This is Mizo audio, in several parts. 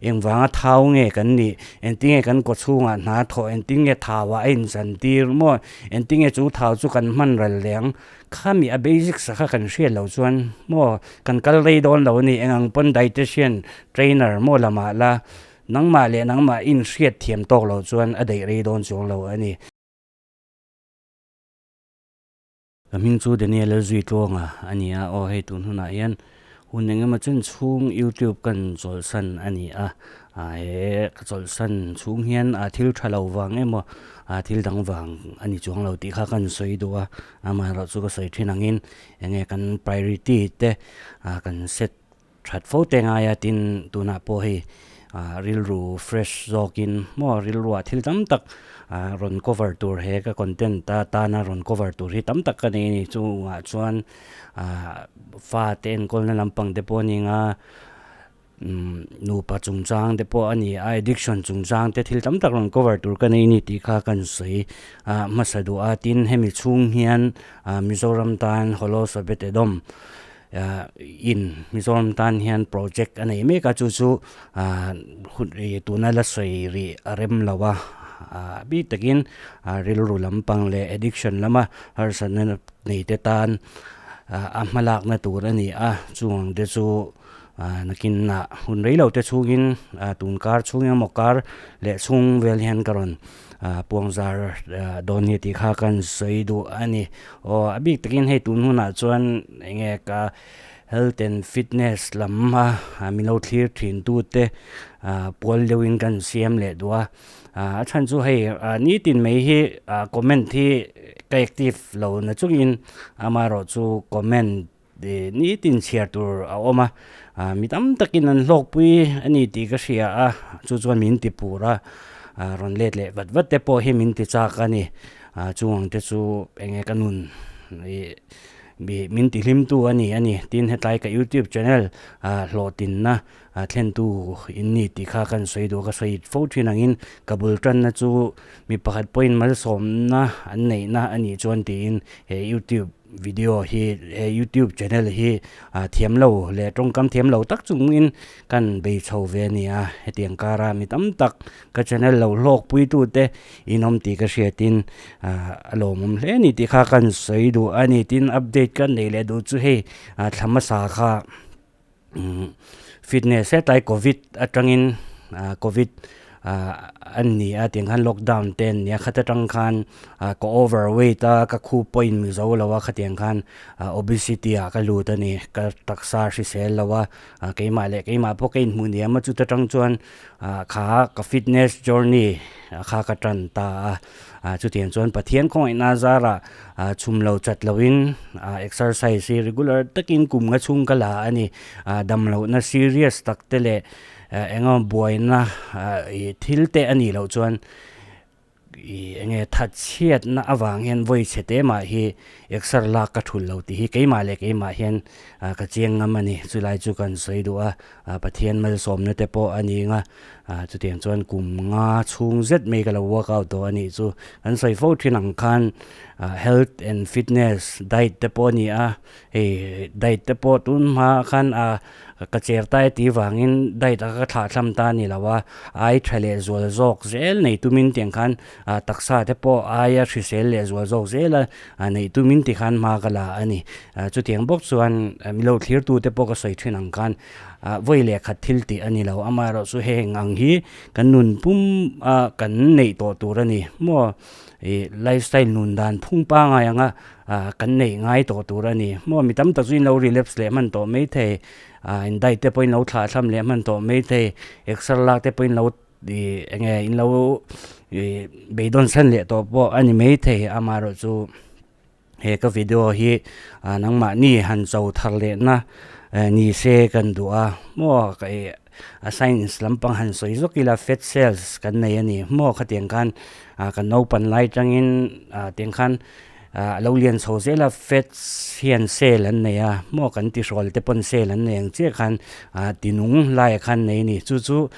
Engvanga thau nge kan nih? Engtinge kan kawchhungah hna thawh? Engtinge thauah a inchantir maw? Engtinge chu thau chu kan hman ral leh ang? Khami a basics a kha kan hriat loh chuan maw kan kal rei dawn lo a ni. Eng ang pawn dietitian, trainer maw lamah la nangmah leh nangmah inhriat thiam tawk loh chuan a daih rei dawn chuang lo a ni. Ka hming chu Daniel Lalzuitluanga a ni a, aw hei tun hunah hian hun eng emaw chen chhung YouTube kan chawlhsan a ni a, he ka chawlhsan chhung hian thil tha lo vang emaw thil dang vang a ni chuang lo tih kha kan sawi duh a, amaherawhchu ka sawi thin angin eng nge kan priority te kan set That fo te ngai a tin tunah pawh hei ah rilru fresh zawkin maw rilruah thil tam tak ah rawn cover tur he ka content a tana rawn cover tur hi tam tak ka nei a ni chungah chuan ah fate enkawlna lampang te pawh a ni ang a umm nupa chungchang te pawh a ni a addiction chungchang te thil tam tak rawn cover tur ka nei a ni tih kha kan sawi ah hmasa duh a tin hemi chhung hian ah Mizoram tan Holosabetedom in Mizoram tan hian project a nei mek a chu chu tuna la sawi rih a rem lo a bik takin rilru lampang leh addiction lama harsatna nei te tan a hmalakna tur a ni a chung ang te chu nakin ah hun rei lo te chhungin tun kar chhung emaw kar leh chhung vel hian ka rawn Puangzar dawn hi tih kha kan sawi duh a ni. Aw a bik takin hei tun hunah chuan eng nge ka health and fitness lam a min lo thlir thin tu te pual deuhin kan siam leh duh a. A chhan chu hei nitin mai hi comment hi ka active lo na chungin amaherawh chu comment nitin chhiar tur a awm a, mi tam takin an hlawkpui a ni tih ka hria a, chu chuan min ti pur a, rawn let leh vat vat te pawh hi min ti chak a ni, chung ang te chu eng nge ka nun ih min ti hlim tu a ni a ni, tin hetlai ka youtube channel hlawhtinna thlentu in ni tih kha kan sawi duh a, ka sawi fo thin angin ka bul tanna chu mi pakhat pawhin malsawmna an neihna a nih chuan tiin he youtube video hi he youtube channel hi thiam lo leh tawngkam thiam lo tak chungin kan bei chho ve a ni a, hetiang kara mi tam tak ka channel lo hlawk pui tu te in awm tih ka hriatin a lawmawm hle a ni tih kha kan sawi duh a ni tin update ka nei leh duh chu hei thla hmasa kha fitness hetlai covid atangin covid an ni a tiang khan lockdown te an ni a khata tang khan ka over weight a ka khu pawh in mizo lo a khatiang khan obesity ah ka lut a ni ka taksa hrisel lo a keimah leh keimah pawh ka inhmuh niam a chuta tang chuan kha ka fitness journey kha ka tan ta a. Chutiang chuan Pathian khawngaihna zarah chhum lo chat loin exercise hi regular takin kum nga chhung ka la a ni. Damlohna serious tak te leh eng emaw buaina ih thil te a nih loh chuan ih eng nge thatchhiatna avang hian vawi chhe te mah hi exer lak ka thul lo tih hi keimah leh keimah hian ka chiang ngam a ni. Chulai chu kan sawi duh a. Pathian malsawmna te pawh a ni ang a, chutiang chuan kum nga chhung zet mai ka lo workout tawh a nih chu. Kan sawi fo thin ang khan health and fitness diet te pawh a ni a, hei diet te pawh tun hma khan ka cher tai tih vangin diet a ka thlah thlam ta a ni lo a, ai tha leh zual zawk zel nei tumin tiang khan taksa te pawh aia hrisel leh zual zawk zel a neih tumin tikhan hma ka la a ni. Chutiang bawk chuan milo thlirtute pawh ka sawi thin ang khan vawi leh khat thil tih a ni lo. Amaherawhchu heng ang hi kan nun pum a kan neih tawh tur a ni maw? Ih lifestyle nun dan phung pangai anga kan neih ngai tawh tur a ni maw? Mi tam tak chu in lo relapse leh hman tawh maithei, in diet te pawh in lo thlah thlam leh hman tawh maithei, exer lak te pawh in lo Ih eng nge in lo ih beidawn san leh tawh pawh a ni maithei amaherawhchu he ka video hi nangmahni han cho thar lehna ni se kan duh a maw ka ih a science lampang han sawi zawk ila fat cells kan nei a ni maw khatiang khan kan naupan lai tangin tiang khan a lo lian chho zel a fats hian cell an nei a maw kan tihrawl te pawn cell an nei ang chiah khan tinung laiah khan nei a ni chu chu.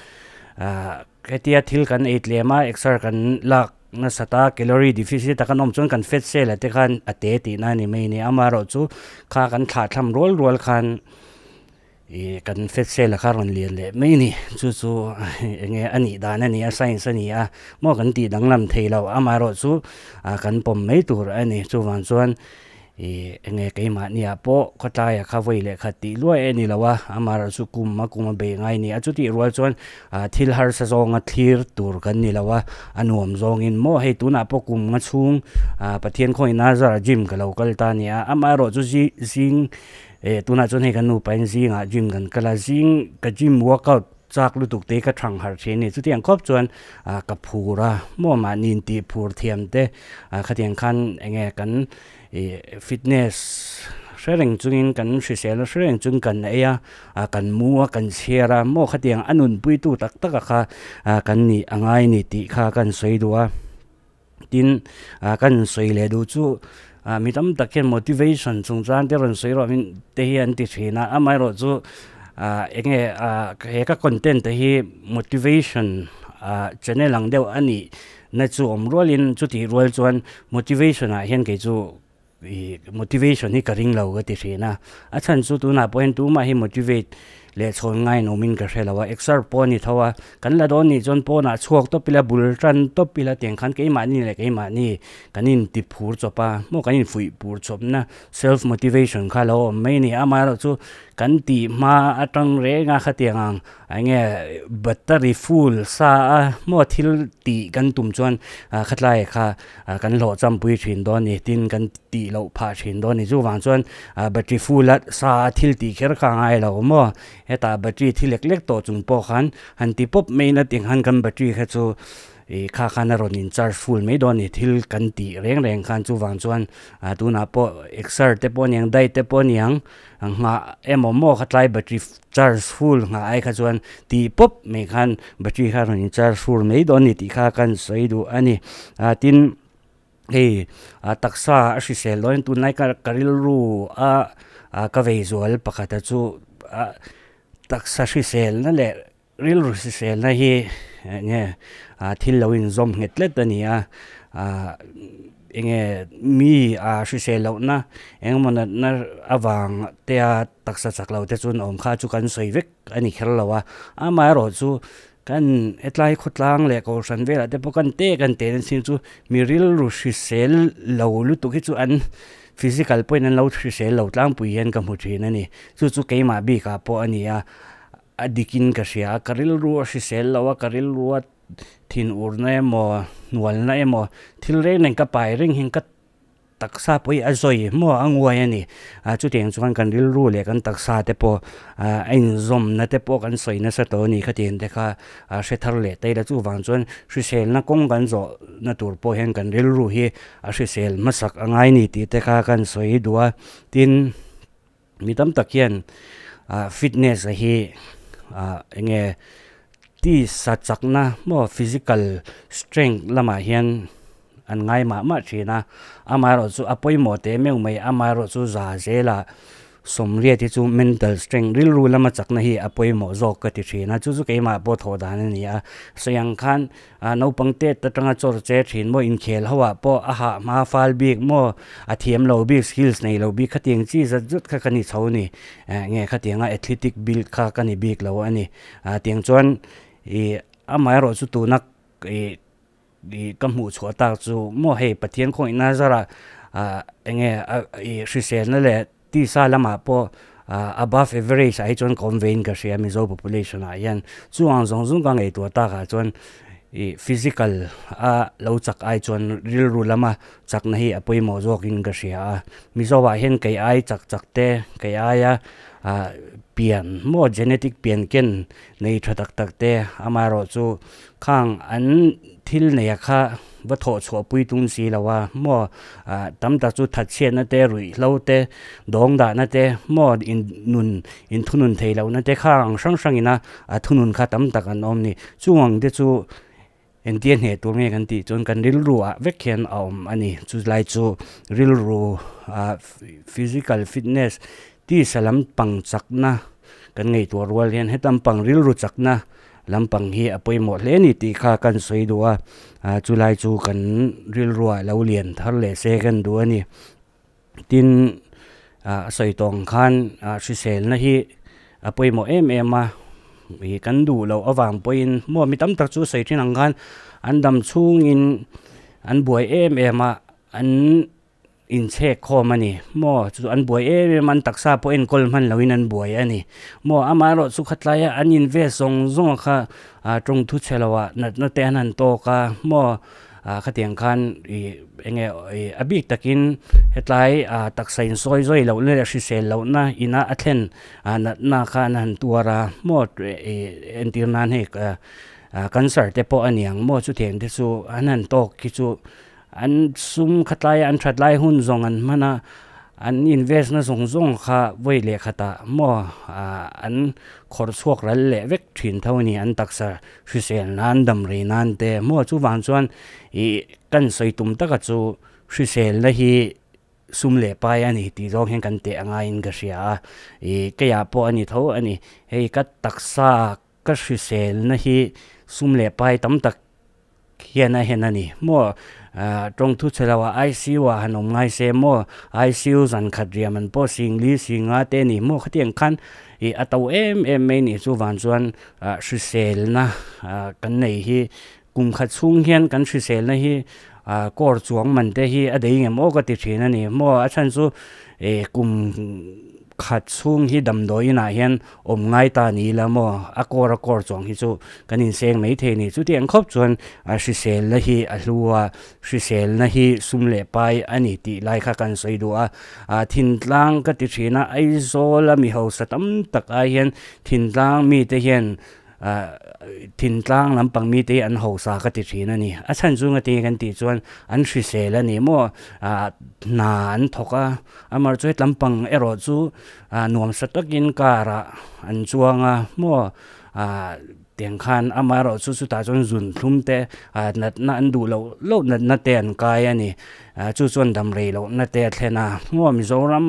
Hetia thil kan ei tlem a exer kan lak nasat a calorie deficit a kan awm chuan kan fat cell ah te khan a te tihna a ni mai a ni. Amaherawhchu kha kan thlah thlam rual rual khan Ih kan fat cell a kha rawn lian leh mai a ni. Chu chu eng nge a nih dan a ni a, science a ni a, maw kan tih danglam thei lo. Amaherawhchu kan pawm mai tur a ni. Chuvang chuan ih eng nge keimahniah pawh khawtlaiah kha vawi leh khat tih luai a ni lo a, amaherawhchu kum a kum a bei ngai a ni a. Chutih rual chuan thil harsa zawnga thlir tur kan ni lo a, a nuam zawngin maw hei tunah pawh kum nga chhung Pathian khawngin Nazar gym ka lo kal ta a ni a, amaherawhchu zing Eh tunah chuan hei kan nupa in zingah gym kan kal a, zing ka gym workout chak lutuk te hi ka thang harh thin a ni. Chutiang khawp chuan ah ka phur a, maw mahni intih phur thiam te ah khatiang khan eng nge kan ih fitness hre reng chungin kan hrisel hre reng chung kan ei a, ah kan mu a kan chhiar a, maw khatiang a nunpuitu tak tak a kha ah kan nih a ngai a ni tih kha kan sawi duh a. Tin, kan sawi leh duh chu mi tam tak hian motivation chungchang te rawn sawi rawh min te hi an ti thin a, amaherawhchu eng nge he ka content te hi motivation channel ang deuh a nih na chu awm rualin chutih rual chuan motivation ah hian kei chu Ih motivation hi ka ring lo ka ti thin a, a chhan chu tunah pawh hian tumah hi motivate leh chhawn ngain awmin ka hre lo a, exer pawh a ni tho a, kan la dawn nih chuan pawnah chhuak tawp ila bul tan tawp ila tiang khan keimahni leh keimahni kan inti phur chawp a, maw kan infuih pur chawpna self motivation kha a lo awm mai a ni, amaherawhchu kan tih hma atang reng a khatiang ang Eng nge battery full sa a maw thil tih kan tum chuan khatlai kha kan hlawh champui thin dawn a ni tin kan tih loh phah thin dawn a ni chuvang chuan battery full a sa a thil tih kher kha a ngai lo maw hetah battery thi lek lek tawh chung pawh khan han ti pawp mai ila tikhan kan battery kha chu Ih kha khan a rawn in charge full mai dawn a ni, thil kan tih reng reng khan chuvang chuan ah tunah pawh exer te pawh a niang diet te pawh a niang nghah emaw maw kha tlai battery charge full nghah ai kha chuan tih pawp mai khan battery kha a rawn in charge full mai dawn a ni tih kha kan sawi duh a ni. Ah tin hei ah taksa a hrisel dawn tunlai ka ka rilru a ah ka vei zual pakhat a chu ah taksa hriselna leh Rilru hriselna hi eng nge thil lo inzawm nghet tlat a ni a, eng nge mi a hrisel lohna eng emaw natna avang te a taksa chak lo te chuan awm kha chu kan sawi vek a ni kher lo a, amaherawhchu kan hetlai khawtlang leh kohhran velah te pawh kan te kan teh nasa chu mi rilru hrisel lo lutuk hi chu an physical pawhin an lo hrisel lo tlangpui hian ka hmu thin a ni, chu chu keimah bikah pawh a ni a. A dikin ka hria a, ka rilru a hrisel lo a, ka rilru a thin urna emaw hnualna emaw thil reng reng ka pai reng hian ka taksa pawh hi a zawi maw a nguai a ni. Ah chutiang chuan kan rilru leh kan taksa te pawh ah a inzawmna te pawh kan sawi nasa tawh a ni khatiang te kha a hre thar leh ta ila chuvang chuan hriselna kawng kan zawhna tur pawh hian kan rilru hi a hrisel hmasak a ngai a ni tih te kha kan sawi duh a, tin. Mi tam tak hian ah fitness a hi ah eng nge tisa chakna maw physical strength lamah hian an ngai mah mah thin a, amaherawhchu a pawimawh teh meuh mai, amaherawhchu za zela sawmriat hi chu mental strength rilru lama chakna hi a pawimawh zawk ka ti thin a, chu chu keimah pawh thawh dan a ni a, sawi ang khan. A naupang tet atanga chawr che thin maw inkhel ho ah pawh a hah hma fal bik maw a thiam lo bik skills nei lo bik khatiang chi zat zut kha ka ni chho ni eh nge khatianga athletic build kha ka ni bik lo a ni ah tiang chuan ih amaherawh chu tuna ih ih ka hmuh chhuah tak chu maw hei Pathian khawngihna zarah ah eng nge a ih hriselna leh tisa lamah pawh above average ah hi chuan ka awm vein ka hria Mizo population ah hian chuang zawng zawng ka ngaihtuah tak ah chuan ih physical a lo chak ai chuan rilru lama chakna hi a pawimawh zawkin ka hria a Mizo ah hian kei ai chak chak te kei aia ah pian maw genetic pian ken nei tha tak tak te amaherawhchu khang an thil neia kha va thawh chhuah pui tum si lo a maw ah tam tak chu thatchhiatna te ruihhlo te dawng dahna te maw in nun in thunun thei lohna te kha ang hrang hrang ina a thunun kha tam tak an awm a ni chung ang te chu engtia hneh tur nge kan tih chuan kan rilru ah vek hian a awm a ni chu lai chu rilru ah physical fitness tisa lampang chakna kan ngaihtuah rual hian heta lampang rilru chakna lampang hi a pawimawh hle a ni tih kha kan sawi duh a ah chulai chu kan rilruah lo lian thar leh se kan duh a ni tin ah a sawi tawng khan ah hriselna hi. a pawimawh em em a, ih kan duh loh avang pawhin maw mi tam tak chu sawi thin ang khan an dam chhungin an buai em em a, an inchhek khawm a ni maw chu an buai em em a an taksa pawh enkawl hman lohin an buai a ni maw amaherawh chu khatlaia an invest zawng zawng a kha ah tawng thu chhe lo ah natna te an han tawk a maw ah khatiang khan ih eng nge ih a bik takin hetlai ah taksa insawi zawi loh na leh hrisel loh na ina a thlen ah natna kha an han tuar a maw ih entir nan hei ah cancer te pawh a niang maw chutiang te chu an han tawk khi chu. An sum khatlai an that lai hun zawng an hman a, an invest na zawng zawng kha vawi leh khatah maw an khawrh chhuak ral leh vek thin tho a ni, an taksa hrisel nan dam rei nan te maw chuvang chuan ih kan sawi tum taka chu hriselna hi sum leh pai a ni tih zawng hian kan teh a ngaiin ka hria a, ih keiah pawh a ni tho a ni, hei ka taksa ka hriselna hi sum leh pai tam tak hian a hen a ni maw tawng thu chhe lo ah ICU ah han awm ngai se maw ICU zan khat riam an pawh sing li sing nga te a ni maw khatiang khan ih a to em em mai a ni chuvang chuan hriselna kan nei hi kum khat chhung hian kan hriselna hi kawr chuang man te hi a dei ngem aw ka ti thin a ni maw a chhan chu ih kum. Khat chhung hi damdawi inah hian awm ngai ta ni ila maw? A kawr a kawr chuang hi chu kan inseng mai thei a ni. Chutiang khawp chuan a hriselna hi a hlu a, hriselna hi sum leh pai a ni tih lai kha kan sawi duh a. A thintlang ka ti thin a, Aizawl a mi hausa tam tak ai hian thintlang mite hian Ah thintlang lampang mite hi an hausa ka ti thin a ni. A chhan chu ngati kan tih chuan an hrisel a ni maw? Ah hna an thawk a, amah chu hetlampang erawh chu ah nuamsa takin car ah an chuang a maw? Ah tiang khan amah erawh chu chutah chuan zun thlum te ah natna an duh loh loh natna te an kai a ni. Ah chu chuan dam rei lohna te a thlen a, maw Mizoram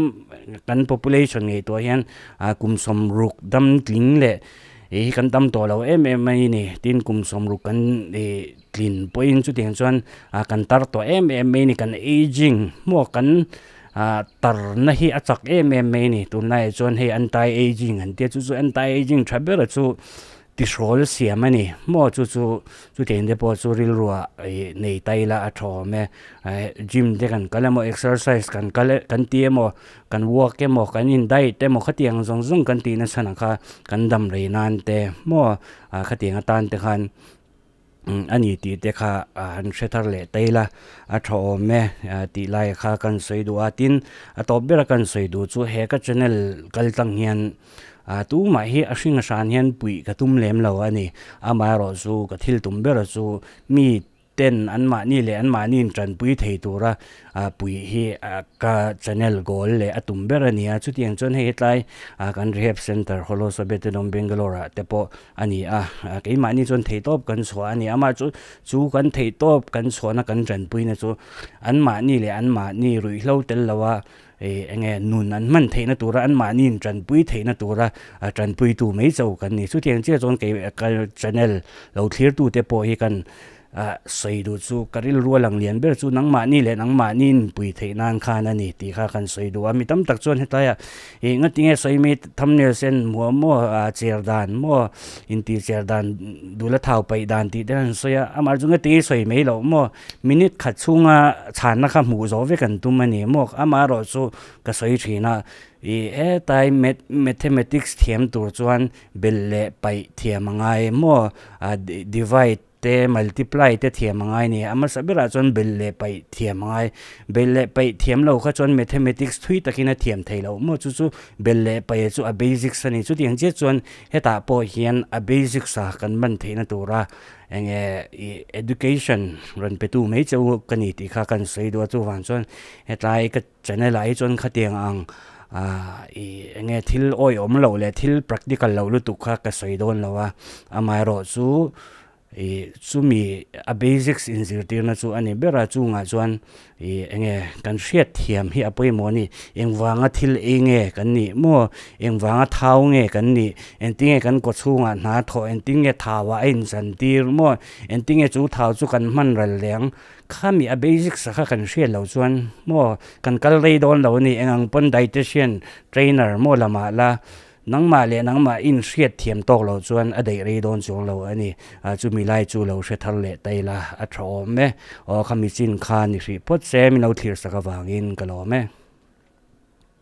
kan population ngaihtuah hian ah kum sawmruk dam tling leh Hei hi kan tam tawh lo em em mai a ni tin kum sawmruk kan ih tlin pawhin chutiang chuan ah kan tar tawh em em mai a ni kan ageing maw kan ah tarna hi a chak em em mai a ni tunlaiah chuan hei anti ageing an tia chu chu anti ageing tha ber chu tihrawl siam a ni maw chu chu chutiang te pawh chu rilruah ih nei ta ila a tha awm e gym te kan kal emaw exercise kan kal kan ti emaw. Kan walk emaw kan in diet emaw khatiang zawng zawng kan tih nasa na kha kan dam rei nan te maw ah khatiang atan te khan a ni tih te kha an hre thar leh ta ila a tha awm e tih lai kha kan sawi duh a tin a tawp ber a kan sawi duh chu he ka channel kal tlang hian ah tumah hi a hring a hran hian puih ka tum lem lo a ni amaherawh chu ka thil tum ber chu mi ten anmahni leh anmahni intanpui thei tura puih hi ka channel goal leh a tum ber a ni a, chutiang chuan hei hetlai kan rehab center Holosa Betenawm Bangalore ah te pawh a ni a, keimahni chuan theihtawp kan chhuah a ni a, amah chu chu kan theihtawp kan chhuahna kan tanpuina chu anmahni leh anmahni ruihhlo tel loa ih eng nge nun an hman theihna tura anmahni intanpui theihna tura tanpuitu mai chauh kan ni, chutiang chiah chuan kei ka channel lo thlirtute pawh hi kan Ah sawi duh chu ka rilru a lang lian ber chu nangmahni leh nangmahni inpui theih nan khan a ni tih kha kan sawi duh a, mi tam tak chuan hetlaiah ih ngatinge sawi mi thumbnail sen hmuh maw ah cher dan maw intih cher dan dula thau paih dan tih te an sawi a, amah chu ngatinge sawi mai loh maw minute khat chhunga chhanna kha hmuh zawh vek an tum a ni maw amaherawh chu ka sawi thin a ih hetlai mathematics thiam tur chuan belh leh paih thiam a ngai maw ah divide te multiply te thiam a ngai a ni. A hmasa berah chuan belh leh paih thiam a ngai. Belh leh paih thiam lo kha chuan mathematics thui takin a thiam thei loh maw chu chu belh leh paih chu a basics a ni. Chutiang chiah chuan hetah pawh hian a basics a kan man theihna tura eng nge ih education rawn pe tu mai cheu ka ni tih kha kan sawi duh a chuvang chuan hetlai ka channel ah hi chuan khatiang ang ah ih eng nge thil awihawm loh leh thil practical loh lutuk kha ka sawi dawn lo a amaherawhchu ih chumi a basics inzirtirna chu a ni ber a chungah chuan ih eng nge kan hriat thiam hi a pawimawh a ni engvanga thil ei nge kan nih maw engvanga thau nge kan nih engtinge kan kaw chhungah hna thawh engtinge thauah a inchantir maw engtinge chu thau chu kan hman ral leh ang. Khami a basics a kha kan hriat loh chuan maw kan kal rei dawn lo a ni, eng ang pawn dietician, trainer maw lamah la Nangmah leh nangmah in hriat thiam tawk loh chuan a daih rei dawn chuang lo a ni. Chumi lai chu lo hre thar leh ta ila a tha awm e. Aw khami chin kha ni hrih phawt se min lo thlir sak avangin ka lawm e.